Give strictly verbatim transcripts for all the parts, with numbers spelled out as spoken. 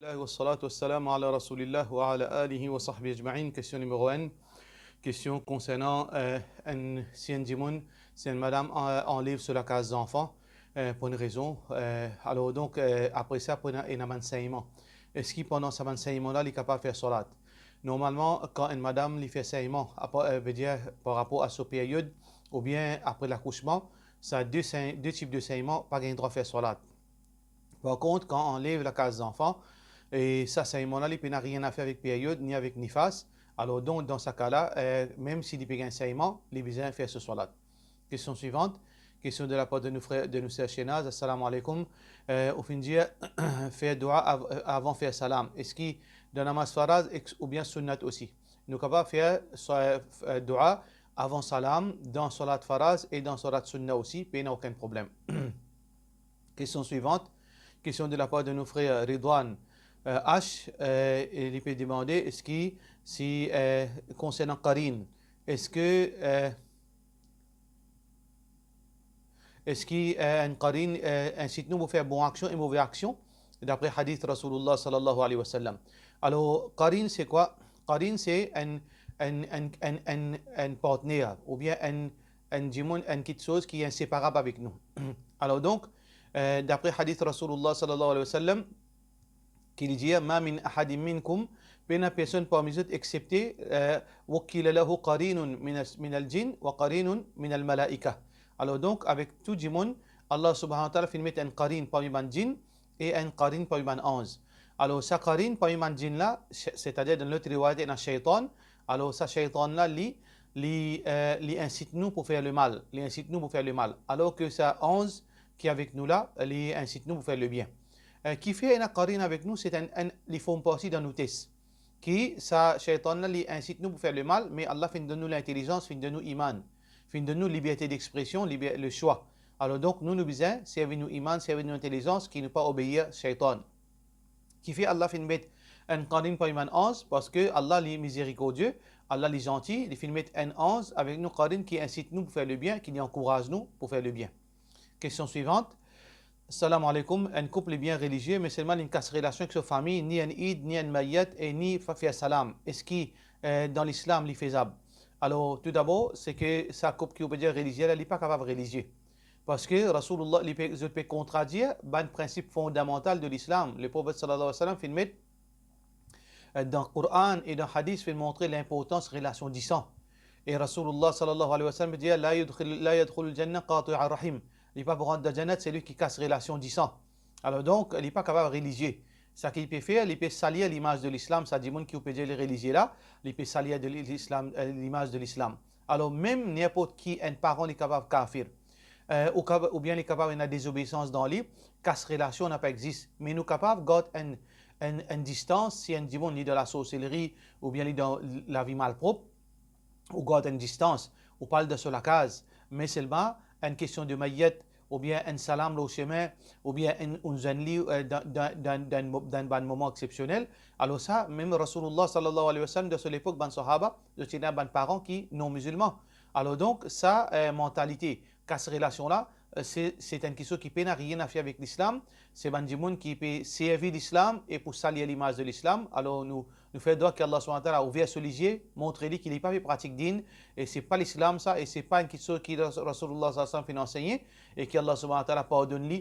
Alhamdulillah, wassalatu wassalamu ala Rasoulillah wa ala alihi wa sahbihi ajmain. Kestion nimero enn. Kestion konsernan, eh, enn, si enn dimoun, si enn madam, eh, anlev so lakaz zanfan, eh, pou enn rezon, eh, alor donk, eh, apre sa, pou ena, ena bann segnman. Eski pandan sa bann segnman la, li kapav fer swalat? Normalman, kan enn madam li fer segnman, apa, eh, vedir par rapor a so peryod, oubien apre lakousman, sa de segn-, de tip de segnman, pa gagn drwa fer swalat. Par kont, kan anlev lakaz zanfan, e sa segnman la, li pena nanye a fer avek peryod, ni avek nifas, alor donk, dan sa ka la, eh, mem si li pe gagn segnman, li bizin fer so swalat. Kestion swivant, kestion de lapar de nou frer, de nou ser Shenaz. Assalamu alaikum. Eh, ou finn dir fer doua av-, avan fer salam. Eski dan namaz faraz ex-, oubien sunnat osi? Nou kapav fer swa, eh, doua avan salam, dan swalat faraz e dan swalat sunna osi, pena okenn problem. Kestion swivant, kestion de lapar de nou frer Ridwan, eh, H, eh, e li pe demande, eski si, eh, konsernan qarin, eski, eh, eski, eh, enn qarin, eh, insit nou pou fer bon aksion e move aksion, dapre hadith Rasoulillah sallallahu alayhi wa sallam? Alor, qarin se kwa? Qarin se enn, enn, enn, enn, enn, enn partner, oubien enn, enn dimoun, enn kiksoz ki inseparab avek nou. Alor donk, eh, dapre hadith Rasoulillah sallallahu alayhi wa sallam, ki li dir, "Ma min ahadin minkum", pena personn parmi zot exsepte, eh, "wukkila lahu qarinun minas-, minal jinn wa qarinun minal malaika." Alor donk, avek tou dimoun, Allah subhanahu wa ta'ala finn met enn qarin parmi bann jinn e enn qarin parmi bann anz. Alor, sa qarin parmi bann jinn la, se-, setadir dan lot riwayat ena shaytan, alor sa shaytan la, li, li, eh, li insit nou pou fer lemal, li insit nou pou fer lemal, alor ki sa anz ki avek nou la, li insit nou pou fer lebien. Eh, kifer ena qarin avek nou, se enn, enn, li form parti dan nou tes. Ki sa shaytan la, li insit nou pou fer lemal, me Allah finn donn nou lintelizans, finn donn nou iman, finn donn nou liberte dexpresion, liber-, leswa. Alor donk, nou, nou bizin servi nou iman, servi nou intelizans, ki nou pa obeir shaytan. Kifer Allah finn met enn qarin parmi bann anz? Parski Allah li mizerikordie, Allah li zanti, li finn met enn anz avek nou qarin ki insit nou pou fer lebien, ki li ankouraz nou pou fer lebien. Kestion swivant. Salam alaikum, enn koup li bien relizie, me selman li kas relasion ek so fami, ni enn id, ni enn mayet, e ni pa fer salam. Eski, eh, dan Lislam, li fezab? Alor, toudabor, se ki sa koup ki ou pe dir relizie la, li pa kapav relizie. Parski Rasoulillah, li pe, zot pe kontradir bann prinsip fondamantal de Lislam. Leprofet sallallahu alayhi wa sallam finn met, eh, dan Koran e dan hadis, finn montre linportans relasion disan. E Rasoulillah sallallahu alayhi wa sallam dir, "La yadkhul-, la yadkhulul jannah qati'ur rahim." Li pa pou rant dan Jannat selwi ki kas relasion disan. Alor donk, li pa kapav relizie. Sa ki li pe fer, li pe salir limaz de Lislam, sa dimoun ki ou pe dir li relizie la, li pe salir de Lislam, eh, limaz de Lislam. Alor, mem ninport ki enn paran li kapav kafir, eh, ou kap-, oubien li kapav ena dezobeisans dan li, kas relasion napa exis. Me nou kapav gard enn, enn, enn distans, si enn dimoun li dan lasorselri, oubien li dan lavi malprop, ou gard enn distans, ou pa al dan so lakaz. Me selman, enn kestion de mayet, oubien enn salam lor sime, oubien enn, ou zenn li, eh, dan, dan, dan, dan enn mo-, dan enn bann moman exsepsionel. Alor sa, mem Rasoulillah sallallahu alayhi wa sallam, dan so lepok, bann sahaba, zot ti ena bann paran ki non mizilman. Alor donk, sa, eh, mantalite kas relasion la, eh, se, se enn kiksoz ki pena nanye a fer avek Lislam. Se bann dimoun ki pe servi Lislam e pou salir limaz de Lislam. Alor nou, nou fer dwa ki Allah subhanahu wa ta'ala ouver so lizie, montre li ki li pa pe pratik din, e se pa Lislam sa, e se pa enn kiksoz ki Ras-, Rasoulillah sallallahu alayhi wa sallam finn ansegne, e ki Allah subhanahu wa ta'ala pardonn li.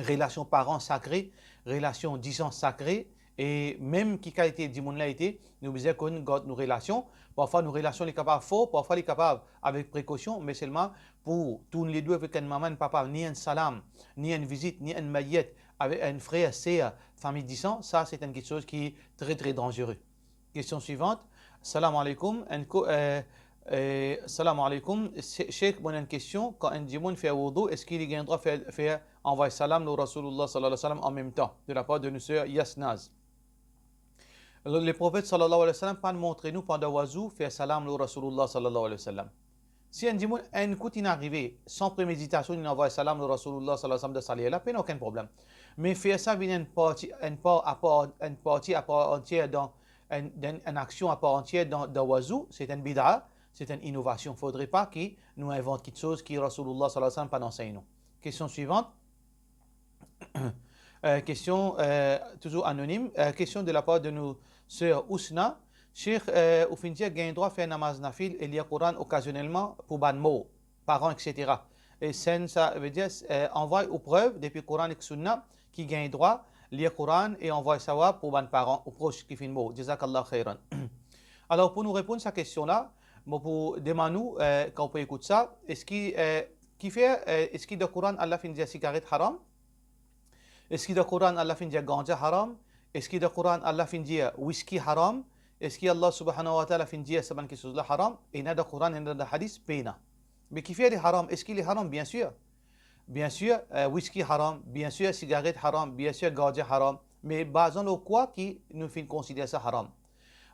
Relasion paran sakre, relasion disan sakre, e mem ki kalite dimoun la ete, nou bizin konn gard nou relasion. Parfwa nou relasion li kapav for, parfwa li kapav avek prekosion, me selman pou tourn ledo avek enn mama, enn papa, ni enn salam, ni enn vizit, ni enn mayet, avek enn frer, ser, fami disan, sa se enn kiksoz ki tre, tre danzere. Kestion swivant. Salam alaikum. Enn ko-, eh, eh, salam alaikum. Se-, Sheikh, mo ena enn kestion. Kan enn dimoun fer woudou, eski li gagn drwa fer, fer anvway salam lor Rasoulillah sallallahu alayhi wa sallam anmemtan, de lapar de nou ser Yasnaz? Le, Leprofet sallallahu alayhi wa sallam pa montre nou pandan wazou fer salam lor Rasoulillah sallallahu alayhi wa sallam. Si enn dimoun enn kout inn arive, san premeditasion, inn anvway salam lor Rasoulillah sallallahu alayhi wa sallam dan sa ler la, pena okenn problem. Me fer sa vinn enn parti, enn par apar, enn parti apar antier dan, enn, enn, enn aksion apar antier dan, dan wazou, se enn bid'a, se enn inovasion. Fodre pa ki nou invant kiksoz ki Rasoulillah sallallahu alayhi wa sallam pa ansegn nou. Kestion swivant. Euh, kestion, euh, touzour anonim, euh, kestion de lapar de nou ser Ousna. Sheikh, euh, ou finn dir gagn drwa fer namaz nafil e lir Koran okazionelman pou bann mor, paran, et cetera. E sa, savedir, euh, anvway ou prev depi Koran ek Sunna ki gagn drwa lir Koran e anvway sawab pou bann paran ou pros ki finn mor. Jazakallah khairan. Alor, pou nou reponn sa kestion la, mo pou demann ou, euh, kan ou pe ekout sa, eski, euh, kifer, euh, eski dan Koran Allah finn dir sigaret haram? Eski dan Koran Allah finn dir ganja haram? Eski dan Koran Allah finn dir wiski haram? Eski Allah Subhanahu wa Ta'ala finn dir sa bann kiksoz la haram? Ena dan Koran, ena dan hadis? Pena. Me kifer li haram? Eski li haram? Biensir. Biensir, euh, wiski haram, biensir, sigaret haram, biensir, ganja haram. Me bazan lor kwa ki nou finn konsider sa haram?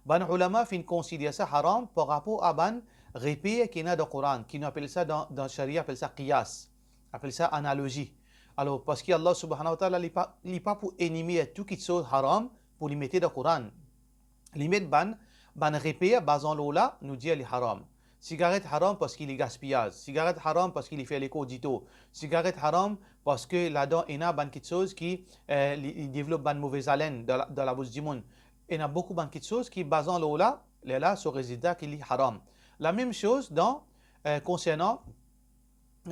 Bann oulama finn konsider sa haram par rapor a bann reper ki ena dan Koran, ki nou apel sa dan, dan sharia, apel sa qiyas, apel sa analozi. Alor, parski Allah Subhanahu wa Ta'ala, li pa, li pa pou enimir tou kiksoz haram pou li mete dan Koran. Li met bann, bann reper, bazan lor la, nou dir li haram. Sigaret haram parski li gaspiyaz. Sigaret haram parski li fer lekor ditor. Sigaret haram parski ladan ena bann kiksoz ki, eh, li, li devlop bann move zalenn dan la, dan labous dimoun. Ena boukou bann kiksoz ki bazan lor la, lerla so rezilta ki li haram. Lamem soz dan, eh, konsernan,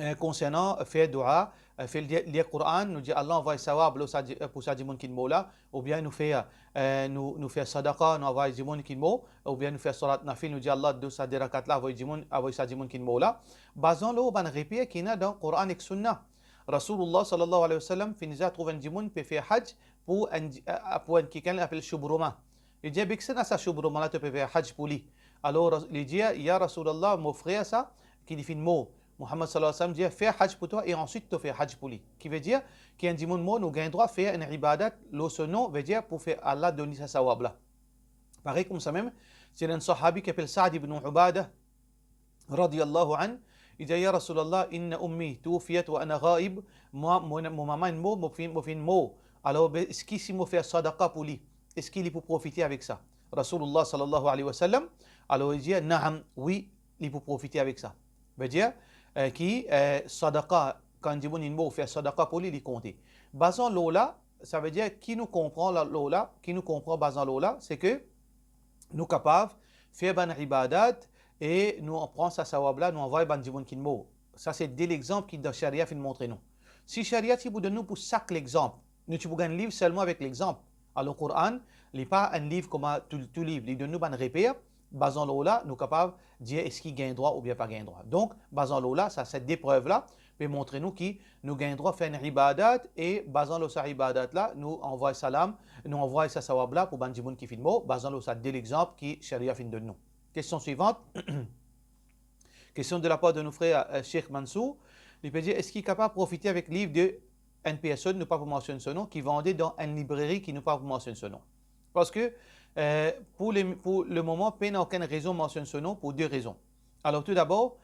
eh, konsernan fer doua, eh, fer lir, lir Koran, nou dir Allah anvway sawab lor sa di-, eh, pou sa dimoun ki mor la, oubien nou fer, eh, nou, nou fer sadaka, nou anvway dimoun ki mor, oubien nou fer salat nafil, nou dir Allah, donn sa de rakat la, anvway dimoun, anvway sa dimoun ki mor la. Bazan lor bann reper ki ena dan Koran ek Sunna. Rasoulullah sallallahu alayhi wa sallam finn trouv enn dimoun pe fer haj pou enn, eh, pou enn kikenn apel Shubruma. Li dir, "Be kisannla sa Shubruma la to pe fer haj pou li?" Alor, Ras-, li dir, "Ya Rasoulullah, mo frer sa, ki li finn mor." Muhammad sallallahu alayhi wa sallam dir, "Fer haj pou twa e answit to fer haj pou li." Ki vedir ki enn dimoun mor, nou gagn drwa fer enn ibadat lor so non, vedir pou fer Allah donn li sa sawab la. Parey koumsamem, ti ena enn sahabi ki apel Saad ibn Ubadah, radiyallahu anh, li dir, "Ya Rasoulullah, inna ummi tuwufiyat wa ana ghaib." Mwa, mo, mo mama inn mor, mo finn, mo finn mor. Alor, be, eski si mo fer sadaka pou li, eski li pou profite avek sa? Rasoulullah sallallahu alayhi wa sallam, alor li dir, "Naam, wi, li pou profite avek sa." Vedir, eh, ki, eh, sadaka, kan dimoun inn mor, fer sadaka pou li, li konte. Bazan lor la, savedir ki nou konpran la, lor la, ki nou konpran bazan lor la, se ke nou kapav fer bann ibadat e nou pran sa sawab la, nou anvway bann dimoun ki mor. Sa se de lexanp ki dan sharia finn montre nou. Si sharia ti pou donn nou pou sak lexanp, nou ti pou gagn liv selman avek lexanp. Alor Koran, li pa enn liv kouma tou, tou liv, li donn nou bann reper, bazan lor la, nou kapav dir eski gagn drwa oubien pa gagn drwa. Donk, bazan lor la, sa, sa de prev la, pe montre nou ki nou gagn drwa fer enn ibadat, e bazan lor sa ibadat la, nou anvway salam, nou anvway sa sawab la pou bann dimoun ki finn mor, bazan lor sa de lexanp ki sharia finn donn nou. Kestion swivant. Kestion de lapar de nou frer, eh, Sheikh Mansour. Li pe dir, eski kapav profite avek liv de enn personn, nou pa pou mansionn so non, ki vande dan enn libreri ki nou pa pou mansionn so non? Parski, eh, pou le, pou lemoman, pena okenn rezon mansionn so non pou de rezon. Alor, toudabor,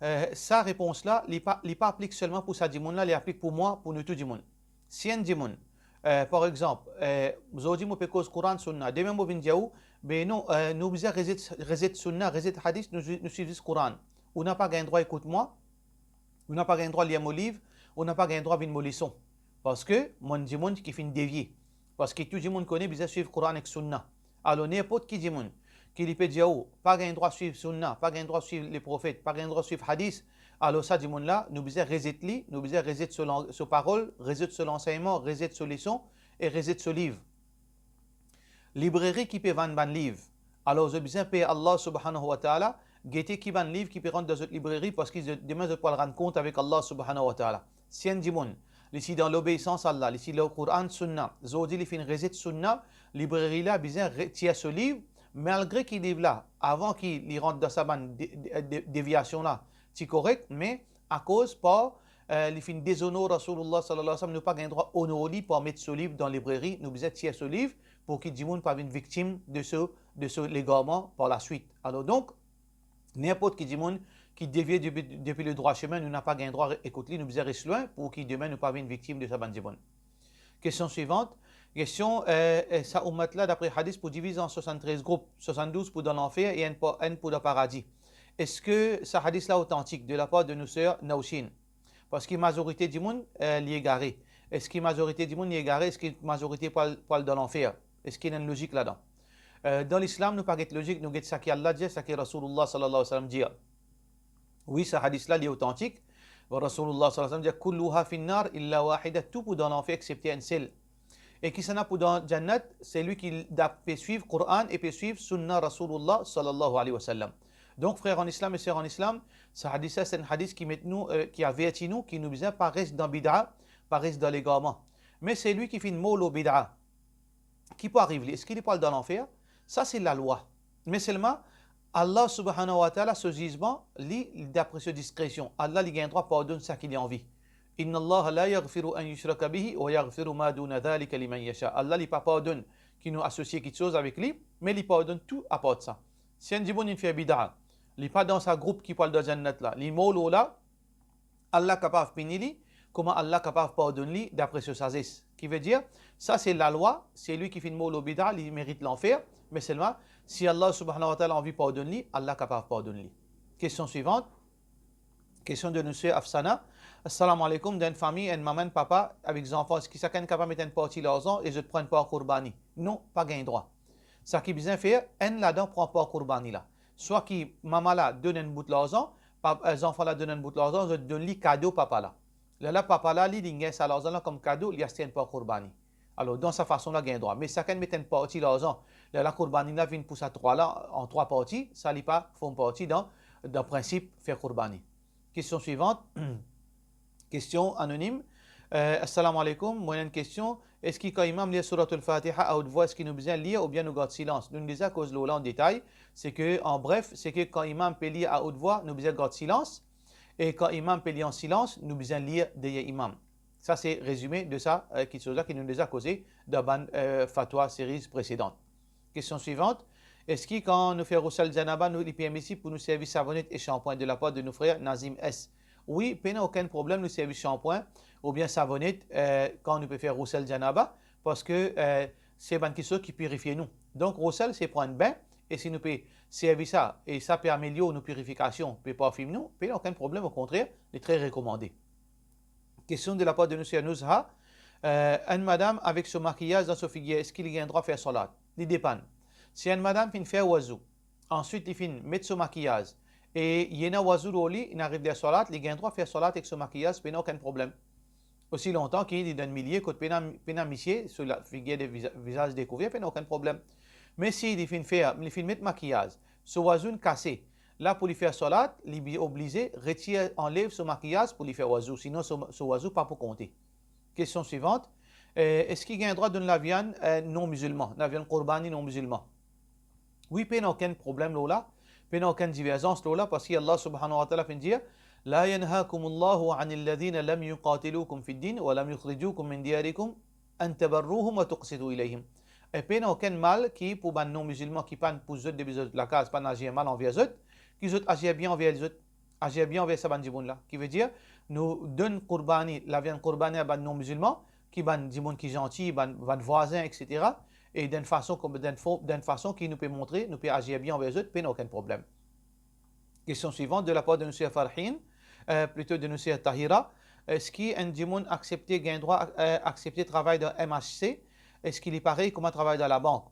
eh, sa repons la, li pa, li pa aplik selman pou sa dimoun la, li aplik pou mwa, pou nou tou dimoun. Si enn dimoun, eh, par exanp, eh, zordi mo pe koz Koran, Sunna, demin mo vinn dir ou, be non, eh, nou bizin rezet, rezet Sunna, rezet Hadis, nou, nou swiv zis Koran. Ou napa gagn drwa ekout mwa, ou napa gagn drwa lir mo liv, ou napa gagn drwa vinn mo leson. Parski mo enn dimoun ki finn devie. Parski tou dimoun kone bizin swiv Koran ek Sunna. Alor, ninport ki dimoun ki li pe dir ou, pa gagn drwa swiv Sunna, pa gagn drwa swiv Leprofet, pa gagn drwa swiv Hadis, alor sa dimoun la, nou bizin rezet li, nou bizin rezet so lan-, so parol, rezet so lansegnman, rezet so leson e rezet so liv. Libreri ki pe vann bann liv, alor zot bizin per Allah Subhanahu wa Ta'ala, gete ki bann liv ki pe rant dan zot libreri, parski zot, demin zot pou al rann kont avek Allah Subhanahu wa Ta'ala. Si enn dimoun, li ti dan lobeisans Allah, li ti lor Koran, Sunna, zordi li finn rezet Sunna, libreri la bizin re-, tir so liv, malgre ki liv la, avan ki li rant dan sa bann de-, de-, de-, deviasion la, ti korek, me akoz par, eh, li finn dezonor Rasoulullah sallallahu alayhi wa sallam, nou pa gagn drwa onor li par met so liv dan libreri, nou bizin tir so liv pou ki dimoun pa vinn viktim de so, de so legarman par laswit. Alor donk, ninport ki dimoun ki devie depi, depi le drwa semin, nou napa gagn drwa ekout li, nou bizin res lwin pou ki demin nou pa vinn viktim de sa bann dimoun. Kestion swivant. Kestion, eh, eh, sa oumat la, dapre hadis, pou diviz an swasanntrez group, swasanndouz pou dan lanfer e enn pa-, enn pou dan paradi. Eski sa hadis la otantik de lapar de nou ser Naushin? Parski mazorite dimoun, eh, li egare. Eski mazorite dimoun li egare? Eski mazorite pou al, pou al dan lanfer? Eski ena enn lozik ladan? Eh, dan Lislam, nou pa get lozik, nou get saki Allah dir, saki Rasoulillah sallallahu alayhi wa sallam dir. Wi, sa hadis la, li otantik. Rasoulillah sallallahu alayhi wa sallam dir, "Kulluha finnar illa wahida", tou pou dan lanfer exsepte enn sel. E kisannla pou dan Jannat? Selwi ki dap-, pe swiv Koran e pe swiv Sunna Rasoulillah sallallahu alayhi wa sallam. Donk, frer an Islam e ser an Islam, sa hadis la, se enn hadis ki met nou, eh, ki averti nou, ki nou bizin pa res dan bida, pa res dan legarman. Me selwi ki finn mor lor bida, ki pou ariv li? Eski li pou al dan lanfer? Sa se lalwa. Me selman, Allah subhanahu wa ta'ala, so zizman, li, dapre so diskresion. Allah, li gagn drwa pardonn saki li anvi. Inna Allah la yaghfiru an yushraka bihi wa yaghfiru ma duna dhalika liman yasha. Allah, li pa pardonn ki nou asosie kiksoz avek li, me li pardonn tou apar sa. Si enn dimoun inn fer bida, li pa dan sa group ki pou al dan Jannat la, li mor lor la, Allah kapav pini li, kouma Allah kapav pardonn li dapre so sazes. Ki ve dir, sa se lalwa, selwi ki finn mor lor bida, li merit lanfer, me selman, si Allah subhanahu wa ta'ala anvi pardonn li, Allah kapav pardonn li. Kestion swivant. Kestion de nou ser Afsana. Assalamu alaikum, dan enn fami, enn mama, enn papa avek zanfan, eski sakenn kapav met enn parti larzan e zot pran enn par kourbani? Non, pa gagn drwa. Saki bizin fer, enn ladan pran par kourbani la. Swa ki mama la donn enn bout larzan, pa-, eh, zanfan la donn enn bout larzan, zot donn li kado papa la. Lerla papa la, li, li gagn sa larzan la kom kado, li aste enn par kourbani. Alor, dan sa fason la, gagn drwa. Me sakenn met enn parti larzan, lerla kourbani la vinn pou sa trwa la, an trwa parti, sa li pa form parti dan, dan prinsip fer kourbani. Kestion swivant. Kestion anonim. Eh, assalamu alaikum, mo ena enn kestion. Eski kan imam lir Souratoul Fatiha a out vwa, eski nou bizin lir oubien nou gard silans? Nou deza koz lor la an detay. Se ke, an bref, se ke kan imam pe lir a out vwa, nou bizin gard silans. E kan imam pe lir an silans, nou bizin lir deryer imam. Sa se rezime de sa, eh, kiksoz la ki nou deza koze dan bann, eh, fatwa series presedan. Kestion swivant. Eski kan nou fer rousel janaba, nou, li permisib pou nou servi savonit e shanpwin de lapar de nou frer Nazim S? Wi, pena okenn problem nou servi shanpwin oubien savonit, eh, kan nou pe fer rousel janaba, parski, eh, se bann kiksoz ki pirifie nou. Donk, rousel se pran enn bin, e si nou pe servi sa, e sa pe amelior nou pirifikasion, pe parfim nou, pena okenn problem, okontrer, li tre rekomande. Kestion de lapar de nou ser Nouzha. Eh, enn madam avek so makiyaz dan so figir, eski li gagn drwa fer salat? Li depann. Si enn madam finn fer wazou, answit li finn met so makiyaz, e li ena wazou lor li, li ariv ler salat, li gagn drwa fer salat ek so makiyaz, pena okenn problem. Osi lontan ki li dan milie kot pena, pena misie, so la, figir de viza-, vizaz dekouver, pena okenn problem. Me si li finn fer, li finn met makiyaz, so wazou inn kase, la pou li fer salat, li bi-, oblize retir, anlev so makiyaz pou li fer wazou, sinon so, so wazou pa pou konte. Kestion swivant. Eh, eski gagn drwa donn laviann, eh, non mizilman, laviann kourbani non mizilman? Wi, pena okenn problem lor la, pena okenn diverzans lor la, parski Allah subhanahu wa ta'ala finn dir, "La yanhakumullahu anil ladhina lam yuqatilukum fid din wa lam yukhrijukum min diyarikum an tabarruhum wa tuqsitu ilayhim." E pena okenn mal ki pou bann non mizilman ki pa'nn pous zot depi zot lakaz, pa'nn azir mal anver zot, ki zot azir bien anver zot, azir bien anver sa bann dimoun la. Ki ve dir, nou donn kourbani, laviann kourbani a bann non mizilman, ki bann dimoun ki zanti, bann, bann vwazin, et cetera. E dan enn fason, kom, dan enn fo-, dan enn fason ki nou pe montre, nou pe azir bien anver zot, pena okenn problem. Kestion swivant, de lapar de nou ser Farhin, eh, plito de nou ser Tahira. Eski enn dimoun aksepte, gagn drwa, eh, aksepte travay dan M H C? Eski li parey kouma travay dan labank?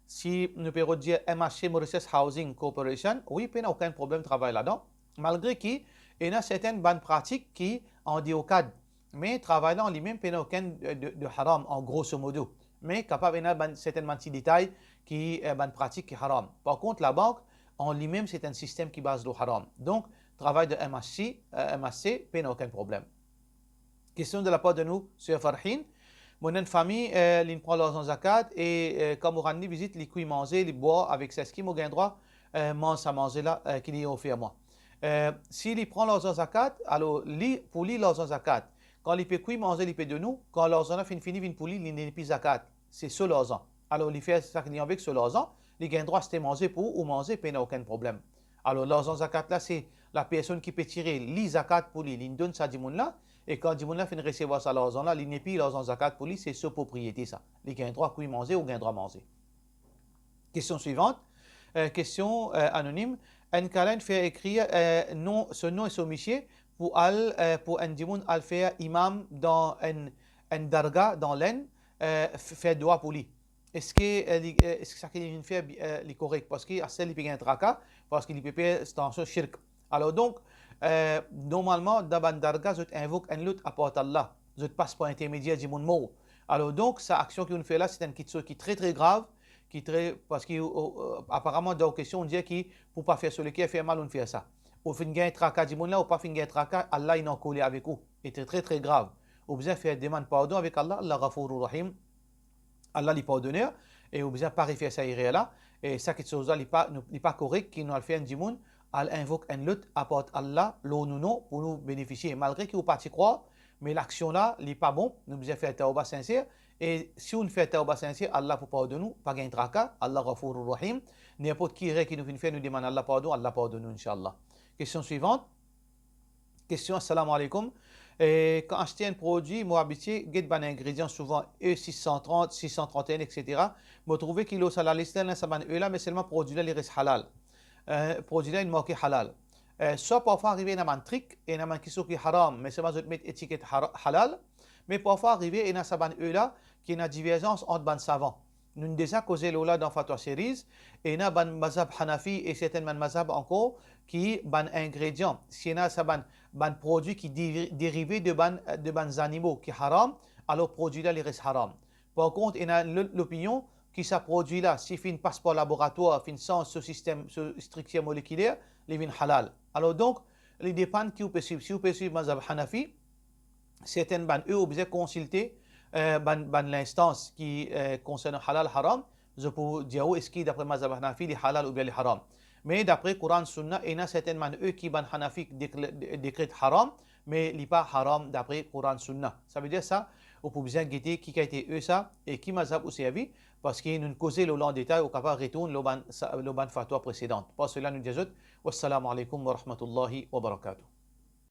Si nou pe rod dir M H C, Mauritius Housing Corporation, wi, pena okenn problem travay ladan. Malgre ki ena sertenn bann pratik ki andeor kad, me travay la an limem pena okenn de, de, de haram, an grosso modo. Me kapav ena bann, sertenn bann ti detay ki, eh, bann pratik ki haram. Par kont, labank, an limem, se enn sistem ki baz lor haram. Donk, travay de M H C, eh, M H C, pena okenn problem. Kestion de lapar de nou, ser Farhin. Mo ena enn fami, eh, linn pran larzan zakat e, eh, kan mo rann li vizit, li kwi manze, li bwar avek sa. Eski mo gagn drwa, eh, manz sa manze la, eh, ki li ofer mwa? Eh, si li pran larzan zakat, alor li, pou li larzan zakat, kan li pe kwi manze, li pe donn ou, kan larzan la finn fini vinn pou li, li nepli zakat. Se so larzan. Alor li fer sa ki li anvi avek so larzan, li gagn drwa aste manze pou ou, ou manze, pena okenn problem. Alor larzan zakat la, se lapersonn ki pe tire li zakat pou li, li donn sa dimoun la, e kan dimoun la finn resevwar sa larzan la, li nepli larzan zakat pou li, se so propriete sa. Li gagn drwa kwi manze, ou gagn drwa manze. Kestion swivant. Eh, kestion, eh, anonim. Enn kalenn fer ekrir, eh, non, so non e so misie pou al, eh, pou enn dimoun al fer imam dan enn, enn darga dan Lenn, eh, f-, fer dwa pou li. Eski, eh, li, eh, eski sa ki li finn fer, eh, li korek? Parski aster li pe gagn traka, parski li pe per tansion shirk. Alor donk, eh, normalman, dan bann darga, zot invok enn lot apart Allah. Zot pas par intermedier dimoun mor. Alor donk, sa aksion ki ou'nn fer la, se enn kiksoz ki tre, tre grav, ki tre, parski, o, o, aparaman, dan ou kestion, ou'nn dir ki pou pa fer so leker fer mal, ou'nn fer sa. Ou finn gagn traka dimoun la, ou pa finn gagn traka, Allah inn ankoler avek ou. E tre, tre, tre grav. Ou bizin fer demann pardon avek Allah, Allah Ghafourur Rahim, Allah li pardoner, e ou bizin pa refer sa erer la, e sa kiksoz la, li pa, nou, li pa korek ki nou al fer enn dimoun al invok enn lot apart Allah lor nou non pou nou benefisie. Malgre ki ou pa ti krwar, me laksion la, li pa bon, nou bizin fer tawba sinser, e si ou'nn fer tawba sinser, Allah pou pardonn ou, pa gagn traka, Allah Ghafourur Rahim, ninport ki erer ki nou finn fer, nou demann Allah pardon, Allah pardonn nou, inshallah. Kestion swivant. Kestion, assalamu alaikum. Eh, kan aste enn prodwi, mo abitie get bann ingredian souvan E sis san trant, sis san trant e enn, et cetera. Mo trouve ki lor sa lalis la, ena sa bann E la, me selman prodwi la, li res halal. Eh, prodwi la, inn marke halal. Eh, swa parfwa arive ena bann trik, ena bann kiksoz ki haram, me selman zot met etiket hara-, halal, me parfwa arive ena sa bann E la, ki ena diverzans ant bann savan. Nou'nn deza koze lor la dan Fatwa Series, ena bann mazhab Hanafi e sertenn bann mazhab ankor ki bann ingredian, si ena sa bann, bann prodwi ki deri-, derive de bann, de bann zanimo ki haram, alor prodwi la li res haram. Par kont, ena lot lopinion ki sa prodwi la, si finn pas par laboratwar, finn sanz so sistem, so striktir molekiler, li vinn halal. Alor donk, li depann ki ou pe swiv. Si ou pe swiv mazhab Hanafi, sertenn bann E, ou bizin konsilte, eh, bann, bann linstans ki, eh, konsernan halal, haram, zot pou dir ou eski dapre mazhab Hanafi li halal oubien li haram. Me dapre Koran, Sunna, ena sertenn bann E ki bann Hanafi dekre-, de-, dekret haram, me li pa haram dapre Koran, Sunna. Savedir sa, ou pou bizin gete ki kalite E sa e ki mazhab ou servi, parski nou'nn koze lor la an detay, ou kapav retourn lor bann sa, lor bann fatwa presedan. Par sela, nou dir zot, wassalamu alaikum wa rahmatullahi wa barakatuh.